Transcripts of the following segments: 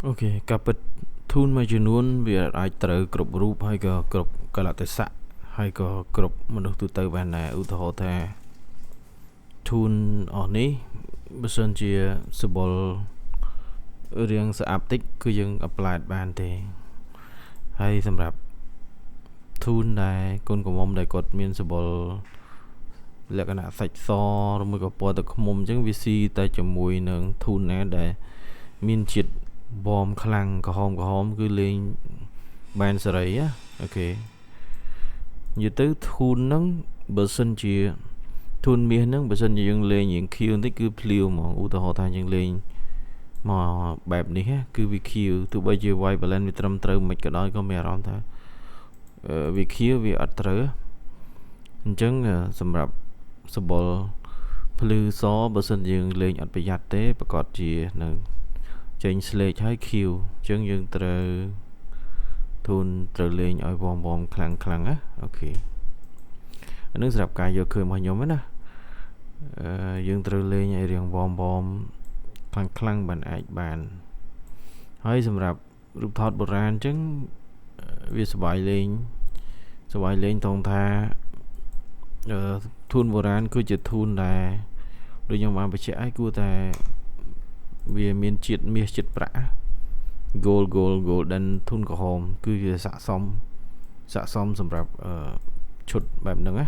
OK ការពិត tone មួយចំនួនវាអាចត្រូវគ្រប់រូបហើយក៏គ្រប់កលៈទេសៈហើយក៏គ្រប់មនុស្សទូទៅបានដែរឧទាហរណ៍ថា tone អស់នេះបើសិនជាសបុលរៀងស្អាប់តិចគឺយើង apply បានទេហើយសម្រាប់ tone ដែលកូនក្រមុំដែលគាត់មានសបុលលក្ខណៈសាច់សឬមួយក៏ពណ៌ទឹកឃ្មុំអញ្ចឹងវាស៊ីតែជាមួយនឹង tone ណាដែលមានជាតិ warm ខ្លាំងក្រហមក្រហមគឺលេងបានសេរីណា OK និយាយទៅ tone ហ្នឹងបើសិនជា tone មាសហ្នឹងបើសិនជាយើងលេងរៀងខៀវបន្តិចគឺភ្លាវហ្មងឧទាហរណ៍ថាយើងលេងមកបែបនេះគឺវាខៀវទោះបីជា white balance វាត្រឹមត្រូវមិនក៏ដោយក៏មានអារម្មណ៍ថាវាខៀវវាអត់ត្រូវអញ្ចឹងសម្រាប់សបុលភ្លឺសបើសិនយើងលេងអត់ប្រយ័ត្នទេប្រកាសជានឹងចេញស្លេកហើយខៀវអញ្ចឹងយើងត្រូវ tone ត្រូវលេងឲ្យ warm warm ខ្លាំងខ្លាំងណា OK អានឹងសម្រាប់ការយកឃើញរបស់ខ្ញុំណាអឺយើងត្រូវលេងឲ្យរៀង warm warm ខ្លាំងខ្លាំងបានអាចបានហើយសម្រាប់រូបថតបុរាណអញ្ចឹងវាសប្បាយលេងសប្បាយលេងត្រង់ថាអឺ tone បុរាណគឺជា tone ដែលដូចខ្ញុំបានបញ្ជាក់ឲ្យគួរតែវាមានជាតិមាសជាតិប្រាក់ gold gold golden tone ក្រហមគឺវាស័កសមស័កសមសម្រាប់ឈុតបែបហ្នឹងណា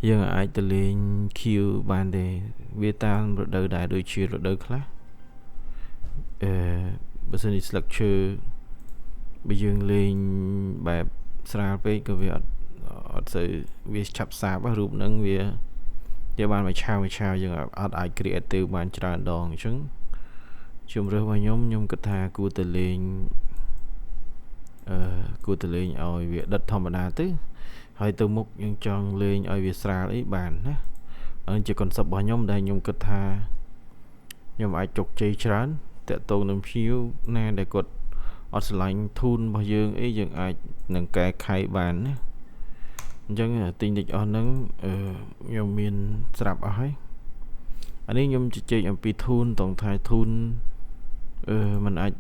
យើងអាចទៅលេងខៀវបានទេវាតាមរដូវដែរដូចជារដូវខ្លះអឺបើសិនជាស្លឹកឈើបើយើងលេងបែបស្រាលពេកក៏វាអត់អត់សូវវាឆាប់សាបរូបហ្នឹងវាយកបានមួយឆាវមួយឆាវយើងអត់អាច creative បានច្រើនដងអញ្ចឹងជំរើសរបស់ខ្ញុំខ្ញុំគិតថាគួរតែលេងអឺគួរតែលេងឲ្យវាដិតធម្មតាទៅហើយទៅមុខយើងចង់លេងឲ្យវាស្រាលអីបានណាអានេះជា concept របស់ខ្ញុំដែលខ្ញុំគិតថាខ្ញុំអាចជោគជ័យច្រើនតាក់ទងនឹងភ្ញៀវណាដែលគាត់អត់ស្រឡាញ់ tone របស់យើងអីយើងអាចនឹងកែខៃបានណាអញ្ចឹងទិញតិចអស់ហ្នឹងខ្ញុំមានស្រាប់អស់ហើយអានេះខ្ញុំជជែកអំពី tone ត្រង់ថា tone អឺมันអាច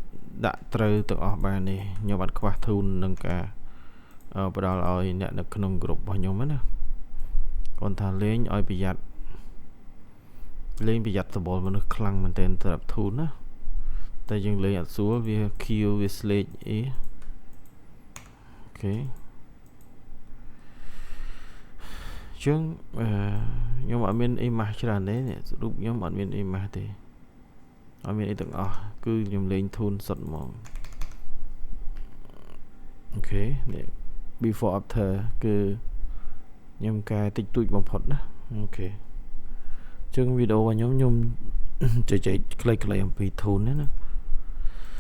ដាក់ត្រូវទាំងអស់បានទេខ្ញុំអត់ខ្វះ tone នឹងការផ្ដល់ឲ្យអ្នកនៅក្នុងក្រុមរបស់ខ្ញុំណាគាត់ថាលេងឲ្យប្រយ័ត្នលេងប្រយ័ត្នសបល់មនុស្សខ្លាំងមែនទែនសម្រាប់ tone ណាតែយើងលេងអត់ស្រួលវាខៀវវាស្លេកអី OK ចឹងអឺខ្ញុំអត់មានអីម៉ាស់ច្រើនទេរូបខ្ញុំអត់មានអីម៉ាស់ទេអត់មានអីទាំងអស់គឺខ្ញុំលេង tone សុទ្ធហ្មង OK នេះ before after គឺខ្ញុំកែតិចតួចបំផុតណា OK ចឹងវីដេអូរបស់ខ្ញុំខ្ញុំជជែកខ្លីៗអំពី tone ណា។